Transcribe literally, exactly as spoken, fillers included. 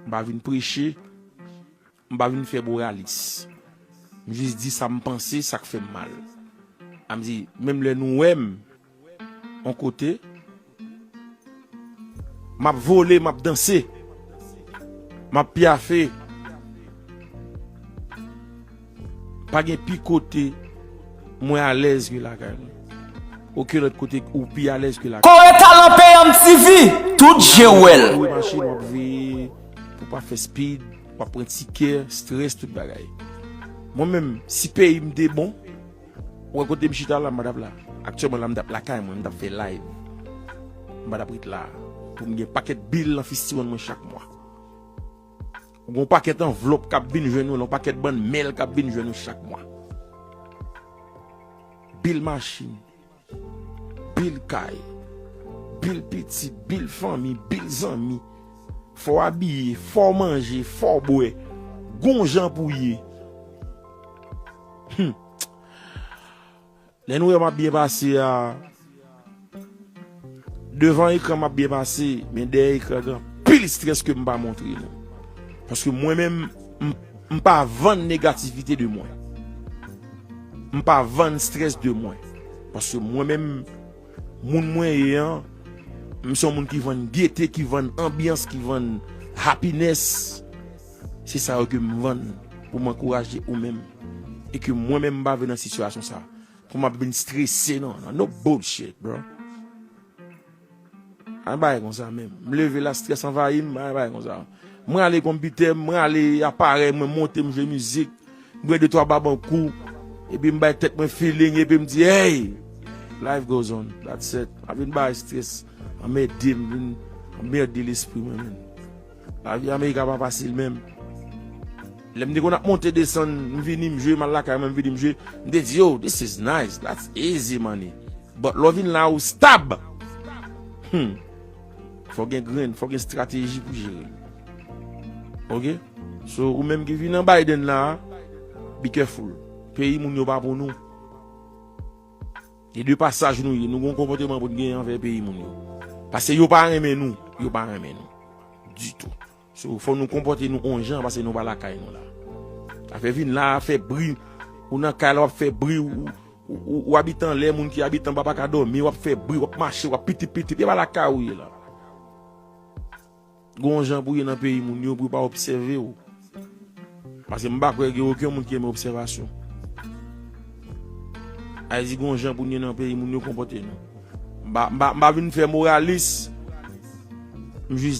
M pa vin preche, m pa vin fè moralis. M jis di sa m panse, sa k fè m mal. A m di, menm lè nou wè m on kote, m ap vole, m ap danse, m ap pyafe. Pa gen pi kote mwen alèz ke lakay mwen. Okenn lòt kote ou pi alèz ke lakay. Kore Talan Peyang T V, tout je w wè l. Wi, machin, w ap veye pou pa fè speed, w ap pran tikè, strès, tout bagay. Mwen menm, si peyi m te bon, ou wè kote m chita la, m pa t ap la. Aktyèlman la, m t ap lakay mwen, m t ap fè live. M pa t ap ret la. Pou m gen pakèt bil nan fistiwonn mwen chak mwa. Ou gen yon pakèt anvlòp k ap vin jwenn ou, yon pakèt bann mèl k ap vin jwenn ou chak mwa. Bil machin, bil kay, bil pitit, bil fanmi, bil zanmi. Fò w abiye, fò w manje, fò w bwè. Gon jan pou w ye. Hmm. Lè nou wè m ap byen pase a, devan ekran m ap byen pase, men dèyè ekran gen anpil strès ke m pa montre nou. Paske mwen menm, m, m pa vann negativite de mwen. M pa vann strès de mwen. Paske mwen menm, moun mwen ye an, m se yon moun ki vann gete, ki vann anbyans, ki vann happiness. Se sa yo ke m vann pou m ankouraje ou menm. E ke mwen menm m pa vle nan sitiyasyon sa. Pou m ap vin strese, non, non, no bullshit, bro. An bagay konsa menm. M leve la, strès anvayi m, an bagay konsa. Mwen ale konpitè, mwen ale aparèy, mwen monte, m jwe mizik. M pran de twa babankou. Epi m bay tèt mwen feeling, epi m di, hey! Life goes on. That's it. M ap vin bay strès. Anmède m, vin anmède lespri mwen, menm. Lavi Amerika pa fasil menm. Lè m te konn ap monte desann, m vini m jwe, m al lakay mwen, m vini m jwe. M te di, yo, this is nice, that's easy money. But lè w vin la ou stab. Hmm. Fò gen grenn, fò gen strateji pou jere. Ok? So, ou menm ki vin nan Biden la, be careful. Peyi moun yo pa pou nou. E de pasaj nou ye, nou gon konpòteman pou n genyen anvè peyi moun yo. Paske yo pa renmen nou, yo pa renmen nou. Ditou. So, fò nou konpòte nou on jan, paske nou pa lakay nou la. Afè vin la, fè bri, ou nan kay la, w ap fè bri, ou, ou, ou, ou abite anlè, moun ki abite anba pa ka dòmi, w ap fè bri, w ap mache, w ap pitip pitip, e pa lakay ou ye la. Gon jan pou ye nan peyi moun yo, pou yo pa obsève w. Paske m pa kwè gen okenn moun ki renmen obsèvasyon. Ayiti gon jan pou n ye nan peyi moun yo, konpòte nou. M pa, m pa, m pa vin fè moralis. M jis